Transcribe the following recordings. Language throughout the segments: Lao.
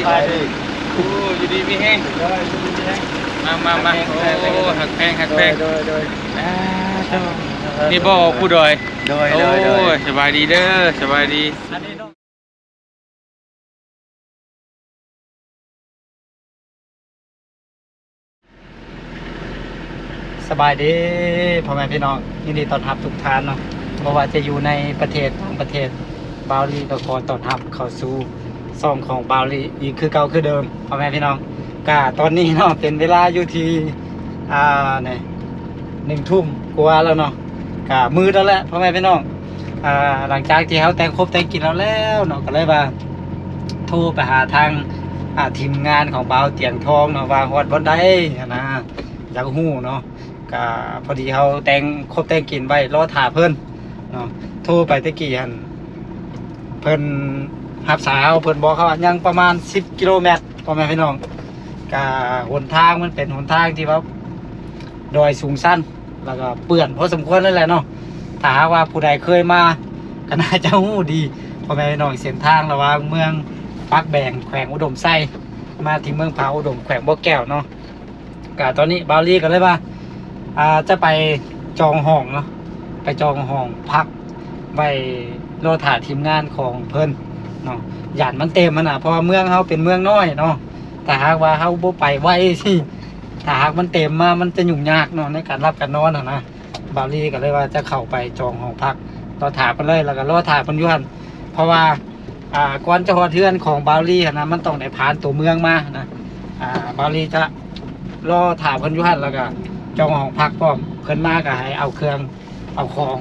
ສະບາຍດີ ໂອ້ ຢູ່ດີມີແຮງ ໂດຍ ຢູ່ດີມີແຮງ ມາ ມາ ມາ ໂອ້ ຮັກແພງ ຮັກແພງ ໂດຍ ໂດຍ ໂດຍ ອ່າ ນີ້ບໍ່ ຄູດອຍ ໂດຍ ໂດຍ ໂດຍ ສະບາຍດີເດີ ສະບາຍດີ ອັນນີ້ເນາະ. ສະບາຍດີພໍ່ແມ່ພີ່ນ້ອງ ຍິນດີຕ້ອນຮັບທຸກທ່ານເນາະ ບໍ່ວ່າຈະຢູ່ໃນປະເທດ ຕ່າງປະເທດ ບ່າວລີກໍຂໍຕ້ອນຮັບເຂົ້າສູ່ຊ່ອງຂອງບ່າວລີອີກຄືເກົ່າຄືເດີມ ພໍ່ແມ່ພີ່ນ້ອງ. ກະຕອນນີ້ເນາະ ເປັນເວລາຢູ່ທີ່ ອ່າ ນີ້ ໜຶ່ງທຸ່ມກວ່າແລ້ວເນາະ ກະມືດແລ້ວແຫຼະ ພໍ່ແມ່ພີ່ນ້ອງ. ອ່າ ຫຼັງຈາກທີ່ເຮົາແຕ່ງຄົບແຕ່ງກິນແລ້ວແລ້ວເນາະ ກໍເລີຍວ່າໂທໄປຫາທາງ ອ່າ ທີມງານຂອງບ່າວຕຽງທອງເນາະ ວ່າຮອດບ່ອນໃດຫັ້ນນະ ຢາກຮູ້ເນາະ. ກະພໍດີເຮົາແຕ່ງຄົບແຕ່ງກິນໄວ້ ລໍຖ້າເພິ່ນເນາະ ໂທໄປແຕ່ກີ້ຫັ້ນ ເພິ່ນຮັບສາຍເຮົາ ເພິ່ນບອກເຮົາວ່າຍັງປະມານສິບກິໂລແມັດ ພໍ່ແມ່ພີ່ນ້ອງ. ກະຫົນທາງມັນເປັນຫົນທາງທີ່ວ່າດອຍສູງຊັນ ແລ້ວກໍເປື້ອນພໍສົມຄວນເລີຍແຫຼະເນາະ. ຖ້າຫາກວ່າຜູ້ໃດເຄີຍມາກໍໜ້າຈະຮູ້ດີ ພໍ່ແມ່ພີ່ນ້ອງ ເສັ້ນທາງລະຫວ່າງເມືອງປາກແບງ ແຂວງອຸດົມໄຊ ມາທີ່ເມືອງຜາອຸດົມ ແຂວງບໍ່ແກ້ວເນາະ. ກະຕອນນີ້ບ່າວລີກໍເລີຍວ່າ ອ່າ ຈະໄປຈອງຫ້ອງເນາະ ໄປຈອງຫ້ອງພັກໄວ້ລໍຖ້າທີມງານຂອງເພິ່ນເນາະ ຢ້ານມັນເຕັມຫັ້ນນະ ເພາະວ່າເມືອງເຮົາເປັນເມືອງນ້ອຍເນາະ. ຖ້າຫາກວ່າເຮົາບໍ່ໄປໄວຊິ ຖ້າຫາກມັນເຕັມມາ ມັນຈະຫຍຸ້ງຍາກເນາະ ໃນການຫຼັບການນອນຫັ້ນນະ. ບ່າວລີກໍເລີຍວ່າຈະເຂົ້າໄປຈອງຫ້ອງພັກລໍຖ້າເພິ່ນເລີຍ ແລ້ວກໍລໍຖ້າເພິ່ນຢູ່ຫັ້ນ ເພາະວ່າ ອ່າ ກ່ອນຈະຮອດເຮືອນຂອງບ່າວລີຫັ້ນນະ ມັນຕ້ອງໄດ້ຜ່ານຕົວເມືອງມານະ. ອ່າ ບ່າວລີຈະລໍຖ້າເພິ່ນຢູ່ຫັ້ນ ແລ້ວກໍຈອງຫ້ອງພັກພ້ອມ ເພິ່ນມາກໍໃຫ້ເອົາເຄື່ອງເອົາຂອງ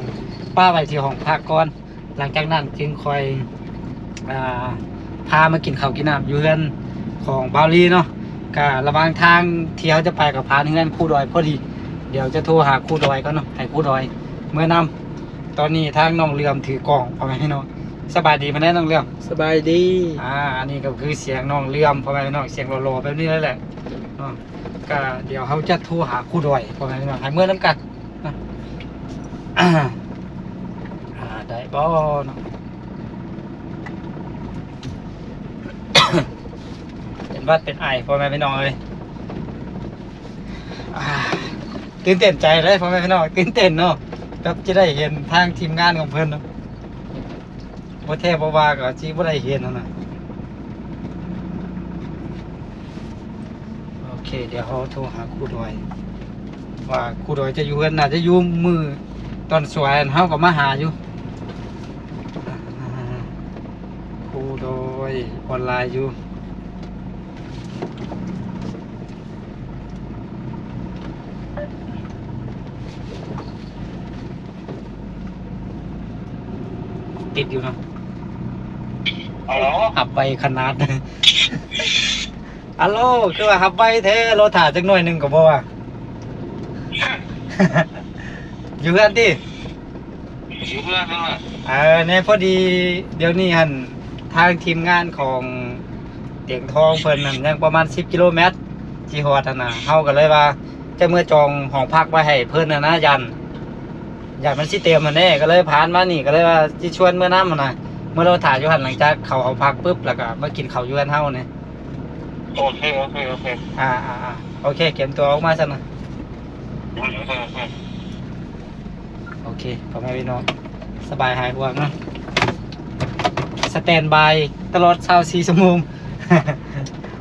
ປະໄວ້ທີ່ຫ້ອງພັກກ່ອນ ຫຼັງຈາກນັ້ນຈຶ່ງຄ່ອຍ ອ່າ ພາມາກິນເຂົ້າກິນນ້ຳຢູ່ເຮືອນຂອງບ່າວລີເນາະ. ກະລະຫວ່າງທາງທີ່ເຮົາຈະໄປກໍຜ່ານເຮືອນຄູດອຍພໍດີ ດຽວຈະໂທຫາຄູດອຍກ່ອນເນາະ ໃຫ້ຄູດອຍເມືອນຳ. ຕອນນີ້ທາງນ້ອງເຫຼືອມຖືກ້ອງ ພໍ່ແມ່ພີ່ນ້ອງ. ສະບາຍດີ ມາແນ່ນ້ອງເຫຼືອມ ສະບາຍດີ. ອ່າ ອັນນີ້ກໍຄືສຽງນ້ອງເຫຼືອມ ພໍ່ແມ່ພີ່ນ້ອງ ສຽງຫຼໍ່ໆແບບນີ້ແຫຼະເນາະ. ກະດຽວເຮົາຈະໂທຫາຄູດອຍ ພໍ່ແມ່ພີ່ນ້ອງ ໃຫ້ເມືອນຳກັນເນາະ. ອ່າ ໄດ້ບໍ່ເນາະ ເປັນຫວັດເປັນໄອ ພໍ່ແມ່ພີ່ນ້ອງເອີຍ. ອ່າ ຕື່ນເຕັ້ນໃຈເລີຍ ພໍ່ແມ່ພີ່ນ້ອງ ຕື່ນເຕັ້ນເນາະ ແບບຈະໄດ້ເຫັນທາງທີມງານຂອງເພິ່ນເນາະ. ບໍ່ແທ້ບໍ່ວ່າກໍຊິບໍ່ໄດ້ເຫັນຫັ້ນນະ. ໂອເຄ ດຽວເຮົາໂທຫາຄູດອຍ ວ່າຄູດອຍຈະຢູ່ເຮືອນ ໜ້າຈະຢູ່ມື້ຕອນສວຍ ເຮົາກໍມາຫາຢູ່. ຄູດອຍອອນລາຍຢູ່. ຕິດຢູ່ເນາະ ຮັບໄວຂະໜາດ. ອາໂລ ຄືວ່າຮັບໄວແທ້ ລໍຖ້າຈັກໜ້ອຍໜຶ່ງກໍບໍ່ວ່າ. ຢູ່ເຮືອນຕິ? ຢູ່ເຮືອນນັ້ນແຫຼະ. ເອີ ແນ່ ພໍດີດຽວນີ້ຫັ້ນ ທາງທີມງານຂອງຕຽງທອງເພິ່ນຫັ້ນ ຍັງປະມານສິບກິໂລແມັດຊິຮອດຫັ້ນນະ. ເຮົາກໍເລີຍວ່າຈະເມືອຈອງຫ້ອງພັກໄວ້ໃຫ້ເພິ່ນຫັ້ນນະ ຢ້ານ ຢ້ານມັນຊິເຕັມຫັ້ນເດ້ ກໍເລີຍຜ່ານມານີ້ ກໍເລີຍວ່າຊິຊວນເມືອນຳຫັ້ນນະ ເມືອລໍຖ້າຢູ່ຫັ້ນ ຫຼັງຈາກເຂົ້າຫ້ອງພັກປຶບ ແລ້ວກໍມາກິນເຂົ້າຢູ່ເຮືອນເຮົານີ້. ໂອເຄ ໂອເຄ ໂອເຄ ອ່າ ອ່າ ອ່າ ໂອເຄ ກຽມຕົວອອກມາຊັ້ນນະ. ໂອເຄ ໂອເຄ ພໍ່ແມ່ພີ່ນ້ອງ ສະບາຍຫາຍຫ່ວງເນາະ ສະແຕນບາຍຕະຫຼອດຊາວສີ່ຊົ່ວໂມງ.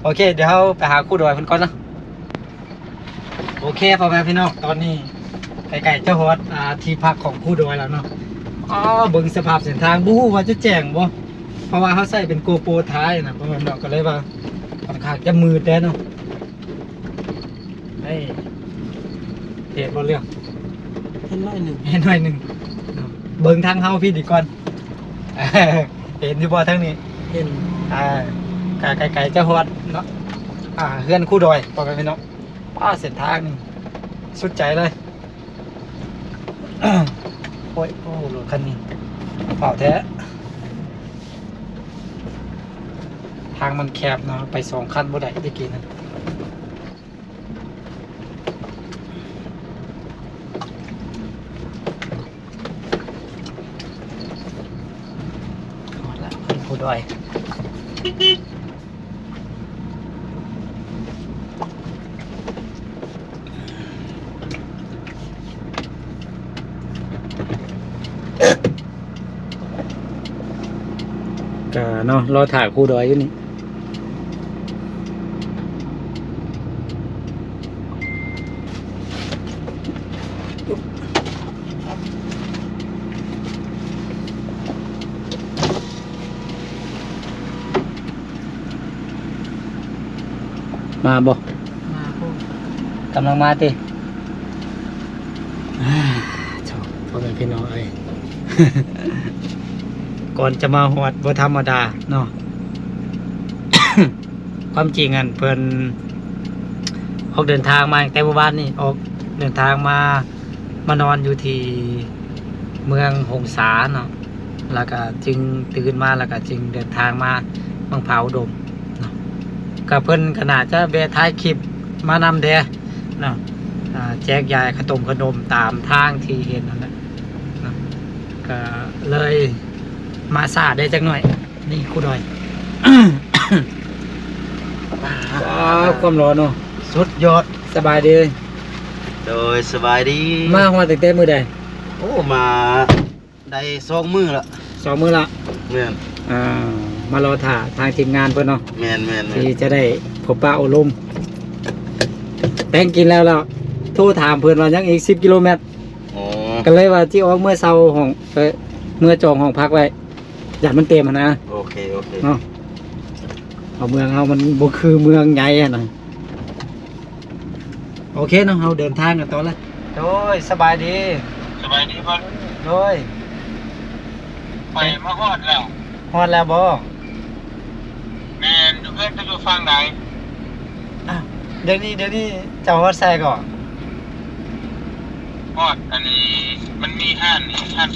ໂອເຄ ດຽວເຮົາໄປຫາຄູດອຍເພິ່ນກ່ອນເນາະ. ໂອເຄ ພໍ່ແມ່ພີ່ນ້ອງ ຕອນນີ້ໃກ້ໆຈະຮອດ ອ່າ ທີ່ພັກຂອງຄູດອຍແລ້ວເນາະ. ອໍ ເບິ່ງສະພາບເສັ້ນທາງ ບໍ່ຮູ້ວ່າຈະແຈ້ງບໍ່ ເພາະວ່າເຮົາໃຊ້ເປັນໂກໂປຖ່າຍນະ ພໍ່ແມ່ພີ່ນ້ອງ ກໍເລີຍວ່າຂ້ອນຂ້າງຈະມືດແດ່ເນາະ. ເອີ ເຫັນບໍ່ເລື່ອງ? ເຫັນໜ້ອຍໜຶ່ງ ເຫັນໜ້ອຍໜຶ່ງ. ເບິ່ງທາງເຮົາພີ້ດີກ່ອນ ເຫັນຢູ່ບໍ່ທາງນີ້? ເຫັນ. ອ່າ ກະໄກໆຈະຮອດເນາະ ອ່າ ເຮືອນຄູດອຍ ພໍ່ແມ່ພີ່ນ້ອງ. ປ້າ ເສັ້ນທາງນີ້ສຸດໃຈເລີຍ. ໂອ້ຍ ໂອ້ ລົດຄັນນີ້ຟ້າວແທ້ ທາງມັນແຄບເນາະ ໄປສອງຄັນບໍ່ໄດ້ແຕ່ກີ້ນັ້ນ. ຮອດລະ ເພິ່ນພູດອຍ. ເນາະ ລໍຖ້າຄູດອຍຢູ່ນີ້. ມາບໍ່? ມາພຸ້ນ ກຳລັງມາຕິ? ອ່າ ໂທ້ ພໍ່ແມ່ພີ່ນ້ອງເອີຍ ກ່ອນຈະມາຮອດບໍ່ທຳມະດາເນາະ. ຄວາມຈິງຫັ້ນເພິ່ນອອກເດີນທາງມາຕັ້ງແຕ່ມື້ວານນີ້ ອອກເດີນທາງມາ ມານອນຢູ່ທີ່ເມືອງຫົງສາເນາະ ແລ້ວກະຈຶ່ງຕື່ນມາ ແລ້ວກະຈຶ່ງເດີນທາງມາເມືອງຜາອຸດົມເນາະ. ກະເພິ່ນກະໜ້າຈະແວະຖ່າຍຄລິບມານຳແດ່ເນາະ ອ່າ ແຈກຢາຍຂະຕົມຂະໜົມຕາມທາງທີ່ເຫັນຫັ້ນແຫຼະເນາະ ກະເລີຍມາຊ້າໄດ້ຈັກໜ້ອຍ. ນີ້ຄູດອຍ ວ້າວ ຄວາມຫຼໍ່ເນາະ ສຸດຍອດ. ສະບາຍດີ. ໂດຍ ສະບາຍດີ. ມາຮອດຕັ້ງແຕ່ມື້ໃດ? ໂອ້ ມາໄດ້ສອງມື້ລະ. ສອງມື້ລະ? ແມ່ນ. ອ່າ ມາລໍຖ້າທາງທີມງານເພິ່ນເນາະ. ແມ່ນໆໆ. ທີ່ຈະໄດ້ພົບປະໂອ້ລົມ. ແຕ່ງກິນແລ້ວລະ ໂທຖາມເພິ່ນວ່າຍັງອີກສິບກິໂລແມັດ. ອໍ ກໍເລີຍວ່າຊິອອກເມືອເຊົ່າຫ້ອງ ເອີ ເມືອຈອງຫ້ອງພັກໄວ້ ຢ້ານມັນເຕັມຫັ້ນນະ. ໂອເຄ ໂອເຄ ເນາະ ເພາະເມືອງເຮົາມັນບໍ່ຄືເມືອງໃຫຍ່ຫັ້ນນະ. ໂອເຄເນາະ ເຮົາເດີນທາງກັນຕໍ່ເລີຍ. ໂດຍ ສະບາຍດີ. ສະບາຍດີບໍ່? ໂດຍ ຂ້ອຍມາຮອດແລ້ວ. ຮອດແລ້ວບໍ່? ແມ່ນ. ຢູ່ເຮືອນເຈົ້າຢູ່ຝັ່ງໃດ? ອ້າວ ດຽວນີ້ ດຽວນີ້ເຈົ້າຮອດໃສເກາະ? ຮອດອັນນີ້ ມັນມີຮ້ານນີ້ ຮ້ານ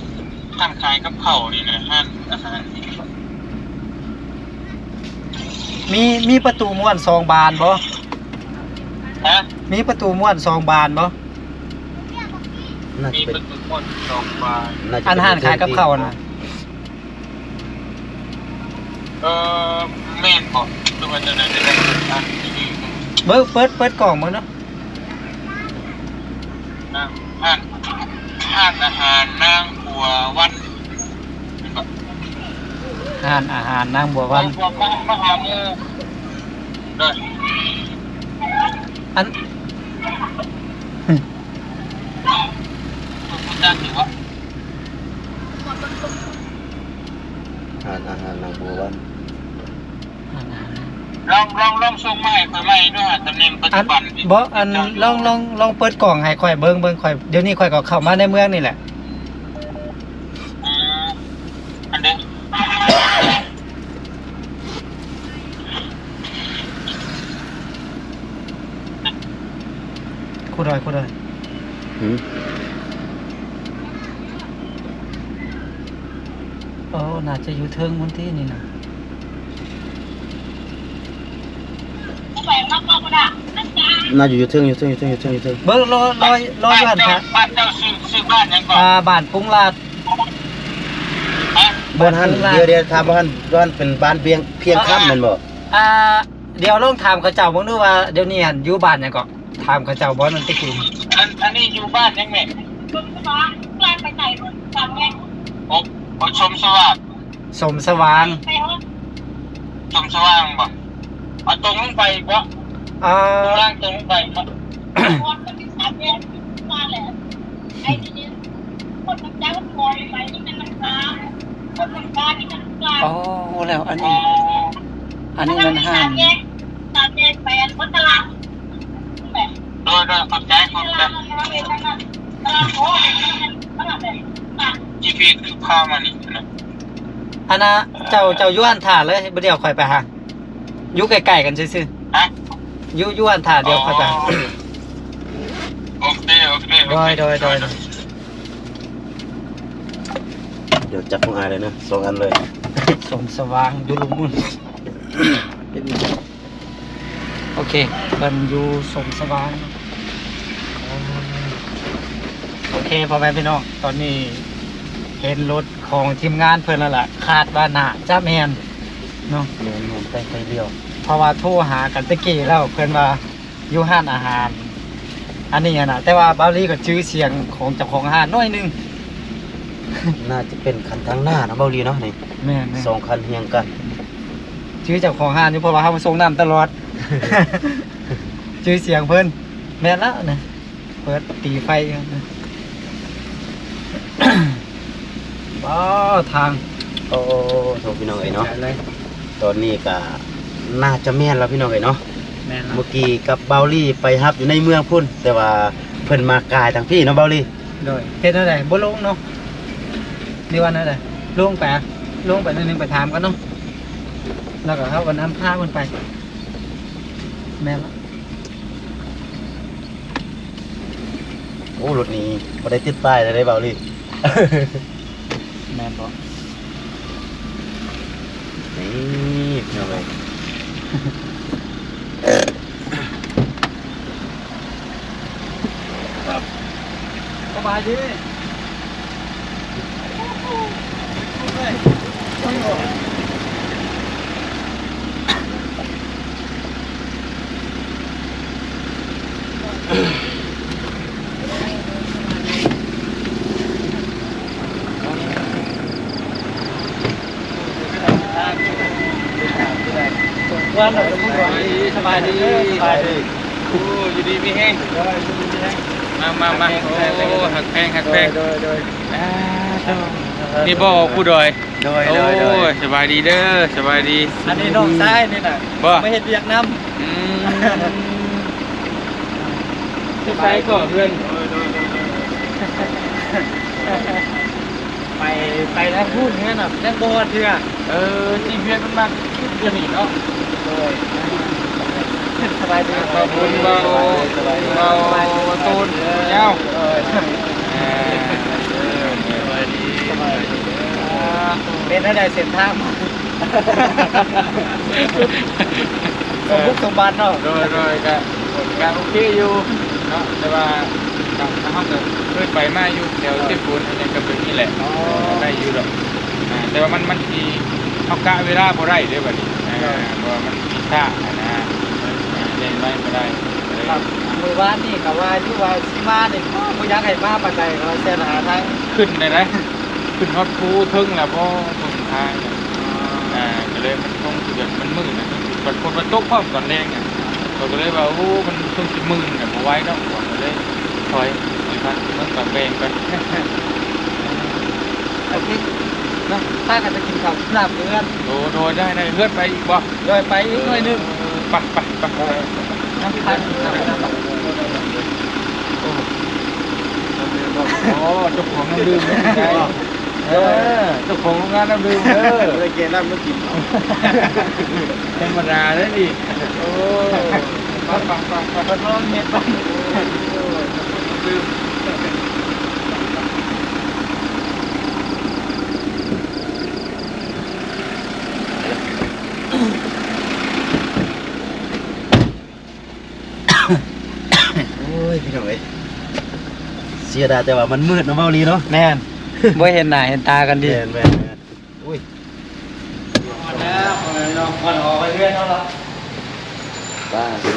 ຮ້ານຂາຍກັບເຂົ້ານີ້ນະ ຮ້ານອາຫານ. ມີ ມີປະຕູມ້ວນສອງບານບໍ່? ຮະ? ມີປະຕູມ້ວນສອງບານບໍ່? ໜ້າຈະເປັນ ມີປະຕູມ້ວນສອງບານ. ໜ້າຈະເປັນ ອັນຮ້ານຂາຍກັບເຂົ້ານະ. ເອີ ແມ່ນບໍ່ ຫຼືວ່າຈັ່ງໃດ? ເບິ່ງ ເປີດ ເປີດກ້ອງເບິ່ງເນາະ. ຮ້ານ ຮ້ານອາຫານນາງບົວວັນ ແມ່ນບໍ່? ຮ້ານອາຫານນາງບົວວັນ ມາ ມາຫາໝູ່. ໂດຍ ອັນ ຮູ້ຈັກຢູ່ບໍ່? ຮ້ານອາຫານນາງບົວວັນ. ອັນນັ້ນ ລອງ ລອງ ລອງສົ່ງມາໃຫ້ຂ້ອຍໃໝ່ເດີ ຕຳແໜ່ງປັດຈຸບັນນີ້. ບໍ່ ອັນ ລອງ ລອງ ລອງເປີດກ້ອງໃຫ້ຂ້ອຍເບິ່ງ ເບິ່ງ ຂ້ອຍ ດຽວນີ້ຂ້ອຍກໍເຂົ້າມາໃນເມືອງນີ້ແຫຼະ. ອືມ ອັນເດ ຄູດອຍ ຄູດອຍ. ຫືມ? ໂອ້ ໜ້າຈະຢູ່ເທິງພຸ້ນຕິນີ້ນະ. ໜ້າຈະຢູ່ເທິງ ຢູ່ເທິງ ຢູ່ເທິງ ຢູ່ເທິງ ຢູ່ເທິງ. ເບິ່ງ ລໍ ລໍ ລໍຢູ່ຫັ້ນ ບ້ານເຈົ້າ ບ້ານເຈົ້າຊື່ ຊື່ບ້ານຫຍັງເກາະ? ອ່າ ບ້ານປຸງລາດ. ຮະ? ບ່ອນຫັ້ນ ບ້ານປຸງລາດ. ດຽວ ດຽວ ຖາມບ່ອນຫັ້ນ ບ່ອນເປັນບ້ານພຽງ ພຽງຄຳແມ່ນບໍ່? ອ່າ ດຽວລອງຖາມເຂົາເຈົ້າເບິ່ງດູວ່າ ດຽວນີ້ຫັ້ນຢູ່ບ້ານຫຍັງເກາະ? ຖາມເຂົາເຈົ້າບໍ່ນັ້ນແຕ່ກີ້. ອັນ ອັນນີ້ຢູ່ບ້ານຫຍັງແມ່? ໂອ ໂອ ຊົມສະຫວ່າງ. ສົມສະຫວ່າງ. ສົມສະຫວ່າງບໍ່? ເອົາຕົງລົງໄປອີກບໍ່? ອ່າ ຕົງລ່າງຕົງລົງໄປອີກບໍ່? ອໍ ແລ້ວອັນນີ້ ອໍ ອັນນີ້ມັນຮ້ານ ໂດຍໆ ຂອບໃຈ ຂອບໃຈ. ຈີພີເອັສຄືພາມານີ້ນະ. ອັນນ່າ ເຈົ້າ ເຈົ້າຢູ່ຫັ້ນຖ້າເລີຍ ບໍ່ດຽວຂ້ອຍໄປຫາ. ຢູ່ໃກ້ໆກັນຊື່ໆ. ຮະ? ຢູ່ ຢູ່ຫັ້ນຖ້າ ດຽວຂ້ອຍໄປຫາ. ອໍ ໂອເຄ ໂອເຄ ໂອເຄ. ໂດຍ ໂດຍ ໂດຍ ໂດຍ. ດຽວຈັບຂອງອ້າຍເລີຍເນາະ ສອງອັນເລີຍ. ສົມສະຫວ່າງຢູ່ລຸມພຸ້ນ. ໂອເຄ ເພິ່ນຢູ່ສົມສະຫວ່າງ. ໂອເຄ ພໍ່ແມ່ພີ່ນ້ອງ ຕອນນີ້ເຫັນລົດຂອງທີມງານເພິ່ນແລ້ວລະ ຄາດວ່າໜ້າຈະແມ່ນເນາະ. ແມ່ນໆ ໄປ ໄປດຽວ ເພາະວ່າໂທຫາກັນແຕ່ກີ້ແລ້ວ ເພິ່ນວ່າຢູ່ຮ້ານອາຫານອັນນີ້ຫັ້ນນະ ແຕ່ວ່າບ່າວລີກໍຈື່ສຽງຂອງເຈົ້າຂອງຮ້ານໜ້ອຍໜຶ່ງ. ໜ້າຈະເປັນຄັນທາງໜ້າເນາະ ບ່າວລີເນາະ ນີ້. ແມ່ນໆ ສອງຄັນຮຽງກັນ. ຈື່ເຈົ້າຂອງຮ້ານຢູ່ ເພາະວ່າເຮົາມາສົ່ງນ້ຳຕະຫຼອດ ຈື່ສຽງເພິ່ນ. ແມ່ນລະນະ ເປີດຕີໄຟ. ວ້າວ ທາງ ໂອ້ໂຫ ພີ່ນ້ອງເອີຍເນາະ ຕອນນີ້ກະໜ້າຈະແມ່ນແລ້ວ ພີ່ນ້ອງເອີຍເນາະ. ແມ່ນລະ ເມື່ອກີ້ກັບບ່າວລີໄປຮັບຢູ່ໃນເມືອງພຸ້ນ ແຕ່ວ່າເພິ່ນມາກາຍທາງພີ້ເນາະ ບ່າວລີ. ໂດຍ ເຮັດແນວໃດ ບໍ່ລົງເນາະ ຫຼືວ່າແນວໃດ? ລົງໄປ ລົງໄປໜ້ອຍໜຶ່ງ ໄປຖາມກ່ອນເນາະ ແລ້ວກໍເຮົາກໍນຳພາເພິ່ນໄປ. ແມ່ນລະ ໂອ້ ລົດນີ້ບໍ່ໄດ້ຕິດປ້າຍເລີຍເດ້ ບ່າວລີ. ແມ່ນບໍ່? ນີ້ ພີ່ນ້ອງເອີຍ ສະບາຍດີ. ສະບາຍດີ ສະບາຍດີ ສະບາຍດີ. ໂອ້ ຢູ່ດີມີແຮງ ມາ ມາ ມາ. ໂອ້ ຮັກແພງ ຮັກແພງ ໂດຍ ໂດຍ ໂດຍ. ອ່າ ໂຕ ນີ້ບໍ່ ຄູດອຍ? ໂດຍ ໂດຍ ໂດຍ. ໂອ້ຍ ສະບາຍດີເດີ ສະບາຍດີ. ອັນນີ້ນ້ອງຊາຍນີ້ນະ ບໍ່ ມາເຮັດວຽກນຳ. ອືມ ຢູ່ໃສກໍເຮືອນ? ໂດຍ ໂດຍ ໂດຍ ໂດຍ. ໄປ ໄປທາງພຸ້ນເຮືອນນະ ຍັງບໍ່ຮອດເທື່ອ. ເອີ ທີ່ເຮືອນມັນມັກຈຸດດຽວນີ້ເນາະ. ໂດຍ ສະບາຍດີ ບ່າວບຸນ ບ່າວ ສະບາຍດີ ບ່າວ ສະບາຍດີ ໂຕນຍາວ. ເອີ ເອີ ສະບາຍດີ ສະບາຍດີ. ເປັນແນວໃດເສັ້ນທາງ? ສົມບຸກສົມບັນເນາະ. ໂດຍ ໂດຍ ກະ ກະໂອເຄຢູ່ເນາະ ແຕ່ວ່າກະ ເຮົາກະເຄີຍໄປມາຢູ່ແຖວເຊໂປນ ອັນນີ້ກະເປັນນີ້ແຫຼະ. ອໍ ໄດ້ຢູ່ດອກ ອ່າ ແຕ່ວ່າມັນ ມັນຊິ ເຮົາກະເວລາບໍ່ໄດ້ເດ້ບັດນີ້ ອ່າ ໂດຍ ເພາະວ່າມັນຊິຊ້າຫັ້ນນະ ອ່າ ເລັ່ງໄວບໍ່ໄດ້. ມື້ວານນີ້ກະວ່າຢູ່ວ່າຊິມານີ້ ບໍ່ ບໍ່ຢາກໃຫ້ມາປານໃດ ເພາະວ່າແຊນຫາທາງ ຂຶ້ນໄດ້ໃດ ຂຶ້ນຮອດພູເທິງແລ້ວບໍ່ ເບິ່ງທາງ. ອ່າ ກະເລີຍມັນຄົງຊິແບບມັນມືດນະ ມັນຊິຝົນ ຝົນຕົກພ້ອມຕອນແລງນະ ຂ້ອຍກະເລີຍວ່າ ໂອ້ ມັນຄົງຊິມືດນະ ບໍ່ໄຫວດອກ ຂ້ອຍກະເລີຍຖອຍ ຖອຍພັກເບິ່ງຕອນແລງກ່ອນ. ໂອເຄ ເນາະ ພາກັນໄປກິນເຂົ້າກິນນ້ຳຢູ່ເຮືອນ. ໂດຍ ໂດຍ ໄດ້ ໄດ້. ເຮືອນໄປອີກບໍ່? ໂດຍ ໄປອີກໜ້ອຍໜຶ່ງ. ເອີ ໄປ ໄປ ໄປ ໄປ. ໂອ້ ເຈົ້າຂອງນ້ຳດື່ມເດ້ ເອີ ເຈົ້າຂອງໂຮງງານນ້ຳດື່ມເດີ ບໍ່ໄດ້ແກະນ້ຳມາກິນ. ທຳມະດາເດ້ນີ້. ໂອ້ ໄປ ໄປ ໄປ ໄປ ທົດລອງເຮັດໄປ. ໂອ້ຍ ພີ່ນ້ອງເອີຍ ເສຍດາຍແຕ່ວ່າມັນມືດເນາະ ເວົ້າອີ່ຫຼີເນາະ. ແມ່ນ ບໍ່ເຫັນໜ້າເຫັນຕາກັນດີ. ແມ່ນ ແມ່ນ ແມ່ນ. ໂອ້ຍ ຮອດແລ້ວ ພໍ່ແມ່ພີ່ນ້ອງ ຮອດຫໍໄປເຮືອນເຮົາລະ. ປ້າ ເອີ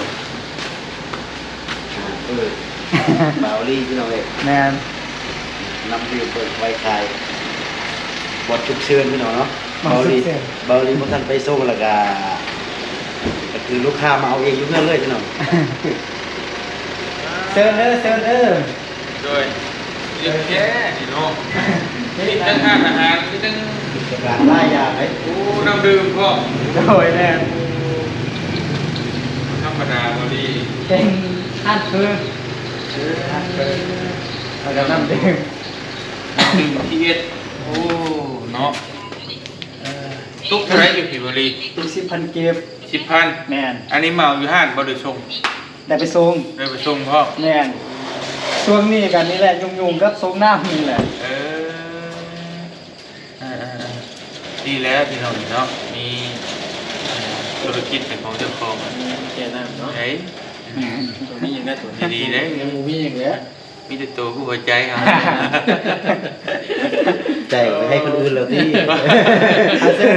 ບ່າວລີ ພີ່ນ້ອງເອີຍ. ແມ່ນ ນຳດື່ມເປີດໄວ້ຂາຍ ບ່ອນສຸກເສີນ ພີ່ນ້ອງເນາະ. ບ່ອນສຸກເສີນ ບ່າວລີ ບ່າວລີບໍ່ທັນໄປສົ່ງ ແລ້ວກະ ກະຄືລູກຄ້າມາເອົາເອງຢູ່ເຮືອນເລີຍ ພີ່ນ້ອງ. ເຊີນເດີ ເຊີນເດີ. ໂດຍ ເຮັດແທ້ນີ້ເນາະ ມີທັງຮ້ານອາຫານ ມີທັງກິດຈະການຫຼາຍຢ່າງເດ້. ໂອ້ ນ້ຳດື່ມພ້ອມ. ໂດຍ ແມ່ນ ທຳມະດາບໍ່ດີ ເປັນຮ້ານເປີດ ເອີ ຮ້ານເປີດ ແລ້ວກະນ້ຳດື່ມ ນ້ຳດື່ມທີເອັດ. ໂອ້ ເນາະ ເອີ ຕົກເທົ່າໃດຢູ່ພີ້ ບ່າວລີ? ຕົກສິບພັນກີບ. ສິບພັນ. ແມ່ນ. ອັນນີ້ເໝົາຢູ່ຮ້ານບໍ່ ຫຼືສົ່ງ? ໄດ້ໄປສົ່ງ ໄດ້ໄປສົ່ງພ້ອມ. ແມ່ນ ຊ່ວງນີ້ກະນີ້ແຫຼະ ຫຍຸ້ງໆກັບສົ່ງນ້ຳນີ້ແຫຼະ. ເອີ ເອີໆໆ ດີແລ້ວພີ່ນ້ອງເນາະ ມີ ເອີ ທຸລະກິດເປັນຂອງເຈົ້າຂອງ. ແມ່ນ ແກ່ນ້ຳເນາະ. ເອີ ບໍ່ມີຫຍັງໄດ້ຕົວ ດີໆເດ້ ຍັງບໍ່ມີຫຍັງເດ້ ມີແຕ່ໂຕກັບຫົວໃຈເຮົາ. ໃຈໄປໃຫ້ຄົນອື່ນແລ້ວຕິ. ເຊີນ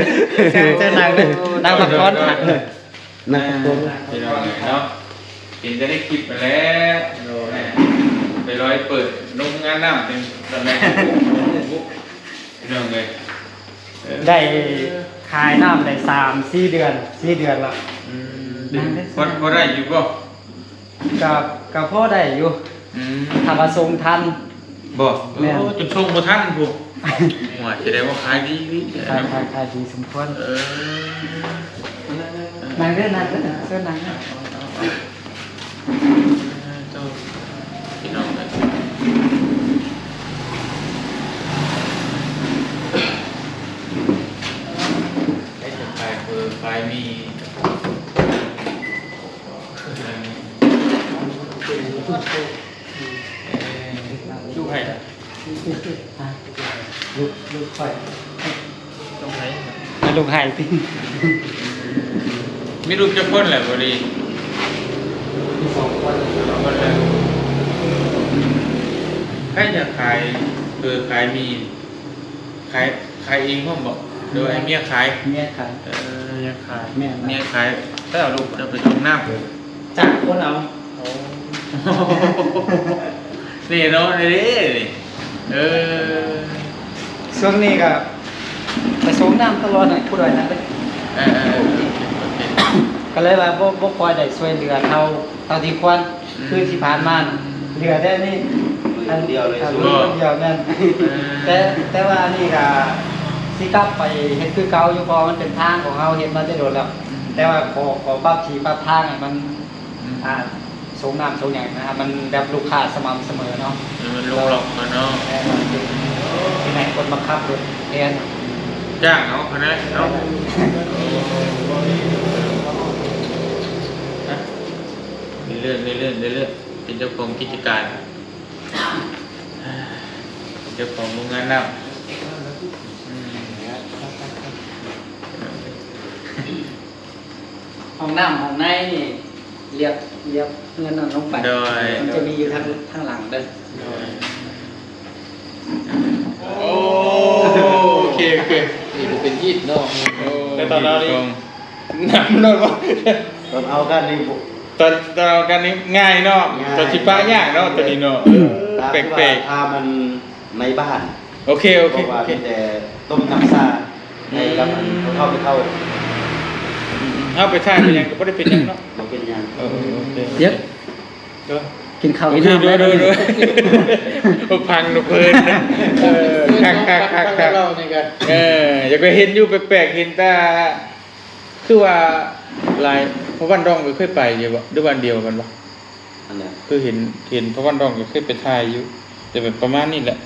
ເຊີນນັ່ງ ນັ່ງພັກຜ່ອນ ນັ່ງພັກຜ່ອນ. ອ່າ ພີ່ນ້ອງເອີຍເນາະ ເຫັນແຕ່ໃນຄລິບຫັ້ນແຫຼະ. ໂດຍ ອ່າ ໄປລອຍເປີດໂຮງງານນ້ຳເປັນຕອນແລກ ພີ່ນ້ອງເອີຍ. ເອີ ໄດ້ ຂາຍນ້ຳໄດ້ສາມສີ່ເດືອນ ສີ່ເດືອນລະ. ອືມ ພໍ ພໍໄດ້ຢູ່ບໍ່? ກະ ກະພໍໄດ້ຢູ່. ອືມ ຖ້າວ່າສົ່ງທັນ. ບໍ່? ແມ່ນ ໂອ້ ຈົນສົ່ງບໍ່ທັນພຸ້ນ. ໂອ້ຍ ສະແດງວ່າຂາຍດີອີ່ຫຼີ. ຂາຍ ຂາຍ ຂາຍດີສົມຄວນ. ເອີ ນັ່ງເດີ ນັ່ງເດີ ເຊີນນັ່ງເດີ. ເອີ ໂຕ ພີ່ນ້ອງເອີຍ ໃຫ້ເພິ່ນຂາຍເຝີ ຂາຍໝີ່ ເອີ ຢູ່ໃຜ? ລູກ ລູກຂ້ອຍ ລູກໃຜ? ລູກໃຫ້ຕິ. ມີລູກຈັກຄົນແລ້ວ ບໍດີ? ມີສອງຄົນ. ສອງຄົນແລ້ວ. ໃຜຢາກຂາຍເຝີ ຂາຍໝີ່ ຂາຍ ຂາຍເອງພ້ອມບໍ ຫຼືວ່າໃຫ້ເມຍຂາຍ? ເມຍຂາຍ. ເອີ ເມຍຂາຍ. ແມ່ນ. ເມຍຂາຍ ແລ້ວເອົາລູກເຈົ້າໄປສົ່ງນ້ຳ ຈ້າງຄົນເອົາ. ໂອ້ ແນ່ນອນເດ້ນີ້. ເອີ ຊ່ວງນີ້ກະໄປສົ່ງນ້ຳຕະຫຼອດນະ ຜູ້ດອຍນັ້ນເດ້. ເອີ ເອີ ເອີ ກະເລີຍວ່າບໍ່ ບໍ່ຄ່ອຍໄດ້ຊ່ວຍເຫຼືອເທົ່າ ເທົ່າທີ່ຄວນ. ອືມ ຄືທີ່ຜ່ານມານະ ເຫຼືອແຕ່ນີ້ ມື້ດຽວເລີຍ ອັນ ມື້ດຽວແມ່ນ. ເອີ ແຕ່ ແຕ່ວ່າອັນນີ້ກະຊິກັບໄປເຮັດຄືເກົ່າຢູ່ ເພາະວ່າມັນເປັນທາງຂອງເຮົາ ເຮັດມາແຕ່ດົນແລ້ວ. ອືມ ແຕ່ວ່າຂໍ ຂໍປັບທີ່ປັບທາງໃຫ້ມັນ ອືມ ອ່າ ສົ່ງນ້ຳສົ່ງຫຍັງນະ ມັນແບບລູກຄ້າສະໝ່ຳສະເໝີເນາະ ໃຫ້ມັນລົງລັອກກ່ອນເນາະ. ແມ່ນ ເປັນ ເປັນໃຫ້ຄົນມາຂັບລົດແທນ ຈ້າງເອົາຫັ້ນນະເນາະ. ເລື່ອຍໆ ເລື່ອຍໆ ເປັນເຈົ້າຂອງກິດຈະການ ເປັນເຈົ້າຂອງໂຮງງານນ້ຳ. ອືມ ຫ້ອງນ້ຳຫ້ອງໃນນີ້ລຽບ ລຽບເຮືອນນັ້ນລົງໄປ. ໂດຍ ມັນຈະມີຢູ່ທາງ ທາງຫຼັງເດີ. ໂດຍ ໂອ້ ໂອເຄ ໂອເຄ ນີ້ບໍ່ເປັນຮີດເນາະ. ໂອ້ ແຕ່ຕອນເຮົານີ້ ນ້ຳນອນບໍ່? ຕອນເອົາກັນນີ້ບໍ່ ຕອນ ຕອນເອົາກັນນີ້ງ່າຍເນາະ. ງ່າຍ ຕອນຊິປະຍາກເນາະ ຕອນນີ້ເນາະ. ເອີ ແປກໆ ຖ້າມັນໃນບ້ານ. ໂອເຄ ໂອເຄ ເພາະວ່າ ໂອເຄ ມີແຕ່ຕົ້ມນ້ຳຊາ ໃຫ້ກັບ ອືມ ເຮົາໄປເຂົ້າ ອືມ ເຮົາໄປຖ່າຍໄປຫຍັງກະບໍ່ໄດ້ເປັນຫຍັງເນາະ. ບໍ່ເປັນຫຍັງ. ເອີ ໂອເຄ ດຽວ ເອີ ກິນເຂົ້າກິນນ້ຳໄດ້. ໂດຍ ໂດຍ ໂດຍ ໂດຍ ໂອ້ ພັງເພິ່ນ. ເອີ ຄັກໆໆໆ ເອີ ຢາກໄປເຫັນຢູ່ແປກໆ ເຫັນແຕ່ ຄືວ່າຫຼາຍ ເພາະບ້ານດອງກະເຄີຍໄປຢູ່ບໍ່ ຫຼືບ້ານດຽວກັນບໍ່? ອັນໃດ? ຄືເຫັນ ເຫັນພະບ້ານດອງກະເຄີຍໄປຖ່າຍຢູ່ ແຕ່ແບບປະມານນີ້ແຫຼະ.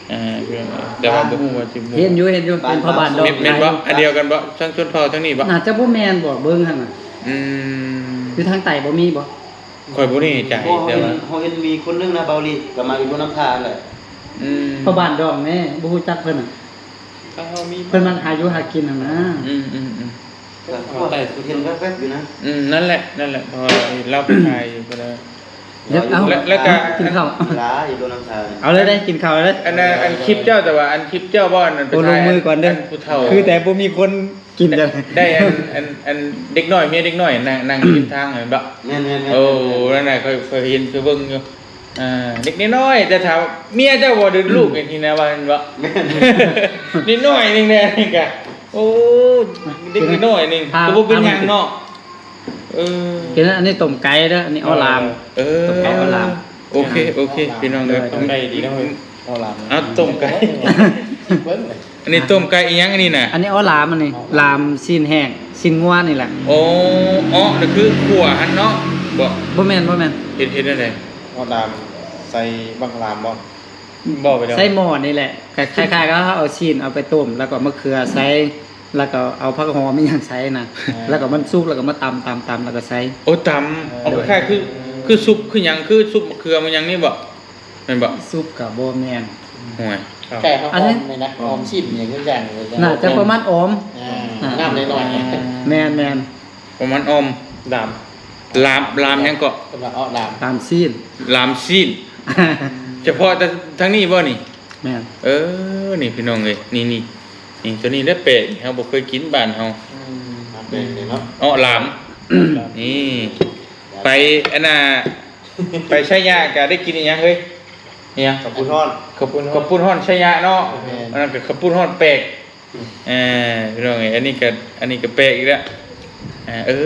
ເອີ ແຕ່ວ່າບໍ່ຮູ້ວ່າຊິ ເຫັນຢູ່ ເຫັນຢູ່ ເປັນພະບ້ານດອງ. ແມ່ນບໍ່? ອັນດຽວກັນບໍ່? ທາງຊົນເຜົ່າທາງນີ້ບໍ່? ໜ້າຈະບໍ່ແມ່ນບໍ່ ເບິ່ງຫັ້ນນະ. ອືມ ຢູ່ທາງໃຕ້ບໍ່ມີບໍ່? ຂ້ອຍບໍ່ແນ່ໃຈ. ບໍ່ ເຮົາເຫັນ ແຕ່ວ່າ ເຮົາເຫັນມີຄົນໜຶ່ງນະ ເບົາລີ ກະມາຢູ່ໂພນນຳທາຫັ້ນແຫຼະ. ອືມ ພະບ້ານດອງແນ່ ບໍ່ຮູ້ຈັກເພິ່ນນະ. ທາງເຮົາມີ ເພິ່ນມາຫາຢູ່ຫາກິນຫັ້ນນະ. ອືມໆໆ ເຫັນແວບໆຢູ່ນະ. ອືມ ນັ້ນແຫຼະ ນັ້ນແຫຼະ ເພາະວ່າລາວໄປຖ່າຍຢູ່ພຸ້ນນະ. ເອົາ ແລ້ວກະ ກິນເຂົ້າ ເວລາຢູ່ໂພນນຳທາ. ເອົາເລີຍເດ້ ກິນເຂົ້າເລີຍ. ອັນນັ້ນ ອັນຄລິບເຈົ້າ ແຕ່ວ່າອັນຄລິບເຈົ້າບໍ່ ອັນນັ້ນ ໂອ້ ໄປຖ່າຍ ລົງມືກ່ອນເດີ ອັນຜູ້ເຖົ້າ ຄືແຕ່ບໍ່ມີຄົນ ກິນກັນ ໄດ້ອັນ ອັນ ອັນເດັກນ້ອຍ ເມຍເດັກນ້ອຍ ນັ່ງ ນັ່ງຢູ່ລິມທາງຫັ້ນແມ່ນບໍ່? ແມ່ນໆໆ ໂອ້ ນັ້ນນະ ຂ້ອຍ ຂ້ອຍເຫັນ ຂ້ອຍເບິ່ງຢູ່. ອ່າ ເດັກນ້ອຍໆ ແຕ່ຖາມວ່າເມຍເຈົ້າບໍ່ ຫຼືລູກນີ້ນະ ວ່າແມ່ນບໍ່? ແມ່ນ ນ້ອຍໆ ໜຶ່ງແດ່ນີ້ກະ ໂອ້ ເດັກນ້ອຍໆ ໜຶ່ງ ກະບໍ່ເປັນຫຍັງເນາະ. ເອີ ກິນ ອັນນີ້ຕົ້ມໄກ່ເດີ ອັນນີ້ເອົາຫຼາມ. ເອີ ຕົ້ມໄກ່ເອົາຫຼາມ. ໂອເຄ ໂອເຄ ພີ່ນ້ອງເອີຍ ຕົ້ມໄກ່ດີເນາະ ເອົາຫຼາມ. ເອົາຕົ້ມໄກ່ ເບິ່ງ ອັນນີ້ຕົ້ມໄກ່ອີ່ຫຍັງອັນນີ້ນະ? ອັນນີ້ເອົາຫຼາມ ອັນນີ້ຫຼາມຊີ້ນແຫ້ງ ຊີ້ນງົວນີ້ແຫຼະ. ໂອ້ ອໍ ນີ້ຄືຂົ້ວຫັ້ນເນາະ ບໍ່? ບໍ່ແມ່ນ ບໍ່ແມ່ນ. ເຮັດ ເຮັດແນວໃດ? ເອົາຫຼາມໃສ່ບັກຫຼາມບໍ່? ບໍ່ໄປດອກ ໃສ່ໝໍ້ນີ້ແຫຼະ ຄ້າຍໆ ກັບເຮົາເອົາຊີ້ນເອົາໄປຕົ້ມ ແລ້ວກໍມະເຂືອໃສ່ ແລ້ວກໍເອົາຜັກຫອມອີ່ຫຍັງໃສ່ນະ ອ່າ ແລ້ວກໍມັນສຸກ ແລ້ວກໍມາຕຳ ຕຳ ຕຳ ແລ້ວກໍໃສ່. ໂອ້ ຕຳ ເອີ ເອົາຄ້າຍໆ ຄື ຄືຊຸບ ຄືຫຍັງ ຄືຊຸບມະເຂືອ ມະຫຍັງນີ້ບໍ່? ແມ່ນບໍ່? ຊຸບກໍບໍ່ແມ່ນ. ໂອ້ຍ ແຕ່ເຮົາ ອັນນີ້ ຫອມນີ້ນະ ຫອມຊີ້ນຫຍັງຢ່າງນີ້ນະ ໜ້າຈະປະມານອອມ. ອ່າ ອ່າ ນ້ຳໜ້ອຍໆ ແມ່ນໆ ປະມານອອມ. ລາມ ລາມ ລາມຫຍັງເກາະ? ເພິ່ນວ່າເອົາຫຼາມ ຫຼາມຊີ້ນ ຫຼາມຊີ້ນ. ສະເພາະແຕ່ທາງນີ້ບໍ່ນີ້? ແມ່ນ. ເອີ ນີ້ພີ່ນ້ອງເອີຍ ນີ້ ນີ້ ນີ້ ໂຕນີ້ແຫຼະແປກ ເຮົາບໍ່ເຄີຍກິນບ້ານເຮົາ. ອືມ ແປກເດເນາະ ເອາະຫຼາມ. ນີ້ ໄປອັນນ່າ ໄປໄຊຍະກະໄດ້ກິນອີ່ຫຍັງເຮີ້ຍ? ອີ່ຫຍັງ? ເຂົ້າປຸ້ນຮ້ອນ ເຂົ້າປຸ້ນ ເຂົ້າປຸ້ນຮ້ອນໄຊຍະເນາະ. ແມ່ນ. ອັນນັ້ນກະເຂົ້າປຸ້ນຮ້ອນແປກ. ເອີ ພີ່ນ້ອງເອີຍ ອັນນີ້ກໍ ອັນນີ້ກໍແປກອີກແລ້ວ. ເອີ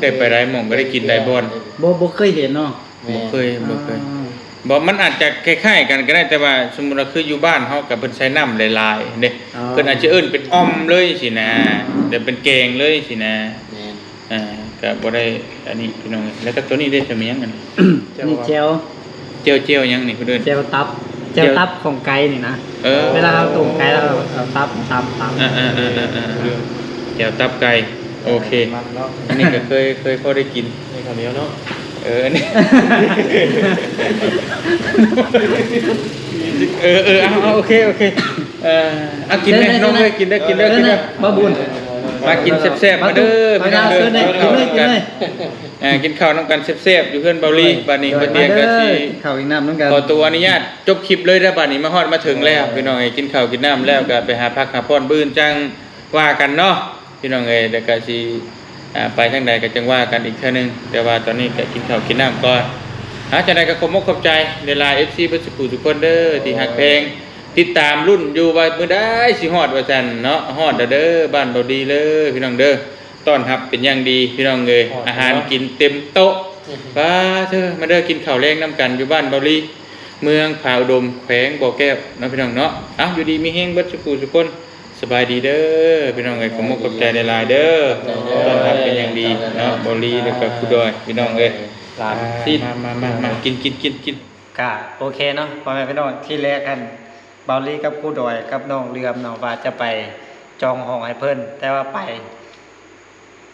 ໄດ້ໄປຫຼາຍໝ່ອງ ກໍໄດ້ກິນຫຼາຍບ່ອນ. ບໍ່ ບໍ່ເຄີຍເຫັນເນາະ. ບໍ່ເຄີຍ ບໍ່ເຄີຍ. ອ່າ ບໍ່ ມັນອາດຈະຄ້າຍໆກັນກໍໄດ້ ແຕ່ວ່າສົມມຸດວ່າຄືຢູ່ບ້ານເຮົາກໍເພິ່ນໃສ່ນ້ຳຫຼາຍໆເດ້. ອໍ ເພິ່ນອາດຈະເອີ້ນເປັນອ່ອມເລີຍຊີ້ນະ ອ່າ ແຕ່ເປັນແກງເລີຍຊີ້ນະ. ແມ່ນ. ອ່າ ກໍບໍ່ໄດ້ອັນນີ້ພີ່ນ້ອງເອີຍ. ແລ້ວກໍຕົວນີ້ເດ້ ຈະມີຫຍັງອັນນີ້? ອັນນີ້ແຈ່ວ ແຈ່ວ ແຈ່ວຫຍັງນີ້ເພິ່ນເອີ້ນ? ແຈ່ວຕັບ ແຈ່ວຕັບຂອງໄກ່ນີ້ນະ. ເອີ ເວລາເຮົາຕົ້ມໄກ່ ແລ້ວເຮົາເອົາຕັບຕຳໆ ເອີໆໆໆ ແຈ່ວຕັບໄກ່. ໂອເຄ ມັນເນາະ ອັນນີ້ກໍເຄີຍ ເຄີຍພໍໄດ້ກິນ. ນີ້ເຂົ້າໜຽວເນາະ. ເອີ ອັນນີ້ ເອີໆ ເອົາໆ ໂອເຄ ໂອເຄ. ເອີ ເອົາກິນແດ່ນ້ອງເອີຍ ກິນເດີ ກິນເດີ ກິນເດີ. ເອີ ບໍ່ບຸນ ມາກິນແຊບໆ ມາເດີພີ່ນ້ອງເດີ. ເຊີນເລີຍ ກິນເລີຍ ກິນເລີຍ. ອ່າ ກິນເຂົ້ານຳກັນແຊບໆ ຢູ່ເຮືອນເບົາລີ. ບັດນີ້ ໂດຍ ບໍ່ຕຽງກໍຊິ ມາເດີ ກິນເຂົ້າກິນນ້ຳນຳກັນ. ຂໍຕົວອະນຸຍາດຈົບຄລິບເລີຍເດີ. ບັດນີ້ມາຮອດມາເຖິງແລ້ວ ໂດຍ ພີ່ນ້ອງເອີຍ ກິນເຂົ້າກິນນ້ຳແລ້ວກໍໄປຫາພັກຫາຜ່ອນ ມື້ອື່ນຈັ່ງວ່າກັນເນາະ ພີ່ນ້ອງເອີຍ. ແລ້ວກໍຊິ ອ່າ ໄປທາງໃດກໍຈັ່ງວ່າກັນອີກເທື່ອໜຶ່ງ ແຕ່ວ່າຕອນນີ້ກໍກິນເຂົ້າກິນນ້ຳກ່ອນ. ອ່າ ຈັ່ງໃດກໍຂອບອົກຂອບໃຈຫຼາຍໆ ເອັຟຊີ ເບິດສູ່ຜູ້ສູ່ຄົນເດີ ທີ່ຮັກແພງ ຕິດຕາມລຸ້ນຢູ່ວ່າມື້ໃດຊິຮອດວ່າຊັ້ນເນາະ. ຮອດແລ້ວເດີ ບ້ານເບົາລີເດີ ພີ່ນ້ອງເດີ. ຕ້ອນຮັບເປັນຢ່າງດີພີ່ນ້ອງເອີຍ. ອາຫານກິນເຕັມໂຕະ. ປາເທີ ມາເດີ ກິນເຂົ້າແລງນຳກັນຢູ່ບ້ານເບົາລີ ເມືອງຜາອຸດົມ ແຂວງບໍ່ແກ້ວເນາະ ພີ່ນ້ອງເນາະ. ເອົ້າ ຢູ່ດີມີແຮງເບິດສູ່ຜູ້ສູ່ຄົນ. ສະບາຍດີເດີພີ່ນ້ອງເອີຍ. ຂອບອົກຂອບໃຈຫຼາຍໆເດີ ຕ້ອນຮັບເປັນຢ່າງດີເນາະ ເບົາລີ ແລ້ວກໍຄູດອຍ ພີ່ນ້ອງເອີຍ. ມາ ມາ ມາ ມາ ກິນ ກິນ ກິນ ກິນ. ກະໂອເຄເນາະ ພໍ່ແມ່ພີ່ນ້ອງ. ທີແລກຫັ້ນ ເບົາລີກັບຄູດອຍກັບນ້ອງເຫຼືອມເນາະ ວ່າຈະໄປຈອງຫ້ອງໃຫ້ເພິ່ນ ແຕ່ວ່າໄປ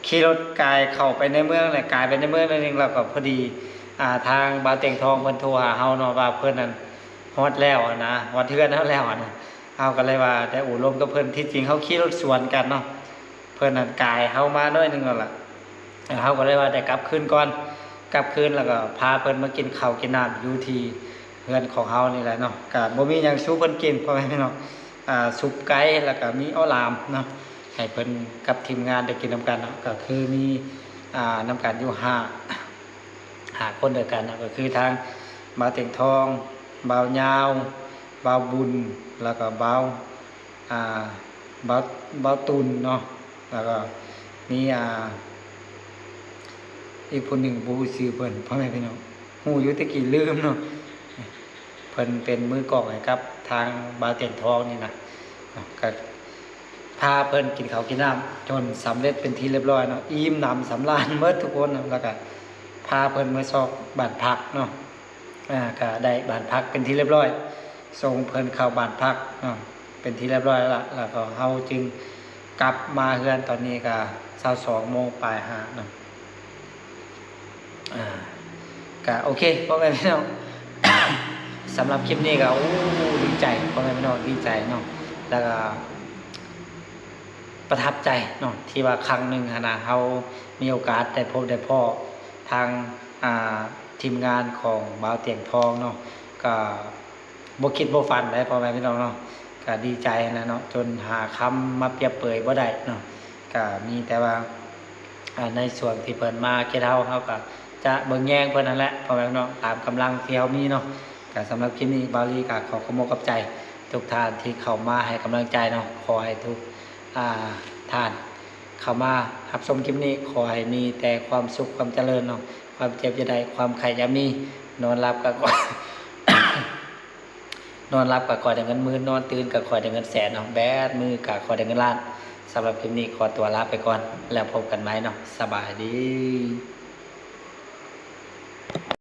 ຂີ່ລົດກາຍເຂົ້າໄປໃນເມືອງ ແລະ ກາຍໄປໃນເມືອງໜ້ອຍໜຶ່ງ ແລ້ວກໍພໍດີ ອ່າ ທາງບ່າວຕຽງທອງເພິ່ນໂທຫາເຮົາເນາະ ວ່າເພິ່ນນັ້ນຮອດແລ້ວຫັ້ນນະ ຮອດເຮືອນເຮົາແລ້ວຫັ້ນນະ. ເຮົາກໍເລີຍວ່າໄດ້ໂອ້ລົມກັບເພິ່ນ. ທີ່ຈິງເຮົາຂີ່ລົດສວນກັນເນາະ ເພິ່ນນັ້ນກາຍເຮົາມາໜ້ອຍໜຶ່ງແລ້ວລະ ເຮົາກໍເລີຍວ່າໄດ້ກັບຄືນກ່ອນ ກັບຄືນແລ້ວກໍພາເພິ່ນມາກິນເຂົ້າກິນນ້ຳຢູ່ທີ່ເຮືອນຂອງເຮົານີ້ແຫຼະເນາະ. ກໍບໍ່ມີຫຍັງສູ່ເພິ່ນກິນ ພໍ່ແມ່ພີ່ນ້ອງ ອ່າ ຊຸບໄກ່ ແລ້ວກໍມີເອົາຫຼາມເນາະ ໃຫ້ເພິ່ນກັບທີມງານໄດ້ກິນນຳກັນເນາະ. ກໍຄືມີ ອ່າ ນຳກັນຢູ່ຫ້າ ຫ້າຄົນດ້ວຍກັນເນາະ ກໍຄືທາງບ່າວຕຽງທອງ, ບ່າວຍາວ, ບ່າວບຸນ ແລ້ວກໍບ່າວ ອ່າ ບ່າວ ບ່າວຕຸນເນາະ ແລ້ວກໍມີ ອ່າ ອີກຜູ້ໜຶ່ງ ບໍ່ຮູ້ຊື່ເພິ່ນ ພໍ່ແມ່ພີ່ນ້ອງ. ຮູ້ຢູ່ແຕ່ກີ້ລືມເນາະ. ເພິ່ນເປັນມືກ້ອງໃຫ້ກັບທາງບ່າວຕຽງທອງນີ້ນະ ກໍພາເພິ່ນກິນເຂົ້າກິນນ້ຳຈົນສຳເລັດເປັນທີ່ລຽບຮ້ອຍເນາະ. ອີ່ມໜຳສຳລານໝົດທຸກຄົນເນາະ ແລ້ວກໍພາເພິ່ນມາຊອກບ້ານພັກເນາະ. ອ່າ ກໍໄດ້ບ້ານພັກເປັນທີ່ລຽບຮ້ອຍ ສົ່ງເພິ່ນເຂົ້າບ້ານພັກເນາະ ເປັນທີ່ລຽບຮ້ອຍແລ້ວລະ. ແລ້ວກໍເຮົາຈຶ່ງກັບມາເຮືອນ ຕອນນີ້ກໍຊາວສອງໂມງປາຍຫາເນາະ. ອ່າ ກະໂອເຄ ພໍ່ແມ່ພີ່ນ້ອງ ສຳລັບຄລິບນີ້ກໍ ໂອ້ ດີໃຈ ພໍ່ແມ່ພີ່ນ້ອງ ດີໃຈເນາະ ແລ້ວກໍປະທັບໃຈເນາະ ທີ່ວ່າຄັ້ງໜຶ່ງຫັ້ນນະ ເຮົາມີໂອກາດໄດ້ພົບໄດ້ພໍ້ທາງ ອ່າ ທີມງານຂອງບ່າວຕຽງທອງເນາະ ກໍ ບໍ່ຄິດບໍ່ຝັນເດ້ ພໍ່ແມ່ພີ່ນ້ອງເນາະ. ກະດີໃຈຫັ້ນແຫຼະເນາະ ຈົນຫາຄຳມາປຽບເປີຍບໍ່ໄດ້ເນາະ. ກະມີແຕ່ວ່າ ອ່າ ໃນຊ່ວງທີ່ເພິ່ນມາເຂດເຮົາ ເຮົາກະຈະເບິ່ງແຍງເພິ່ນຫັ້ນແຫຼະ ພໍ່ແມ່ພີ່ນ້ອງ ຕາມກຳລັງທີ່ເຮົາມີເນາະ. ກະສຳລັບຄລິບນີ້ ບ່າວລີກະຂໍຂອບອົກຂອບໃຈທຸກທ່ານທີ່ເຂົ້າມາໃຫ້ກຳລັງໃຈເນາະ. ຂໍໃຫ້ທຸກ ອ່າ ທ່ານເຂົ້າມາຮັບຊົມຄລິບນີ້ ຂໍໃຫ້ມີແຕ່ຄວາມສຸກຄວາມຈະເລີນເນາະ. ຄວາມເຈັບຢ່າໄດ້ ຄວາມໄຂ້ຢ່າມີ ນອນຫຼັບກະ ນອນຫຼັບກໍຂໍໄດ້ເງິນໝື່ນ ນອນຕື່ນກໍຂໍໄດ້ເງິນແສນເນາະ. ແບດມືກໍຂໍໄດ້ເງິນລ້ານ. ສຳລັບຄລິບນີ້ຂໍຕົວລາໄປກ່ອນ ແລ້ວພົບກັນໃໝ່ເນາະ. ສະບາຍດີ.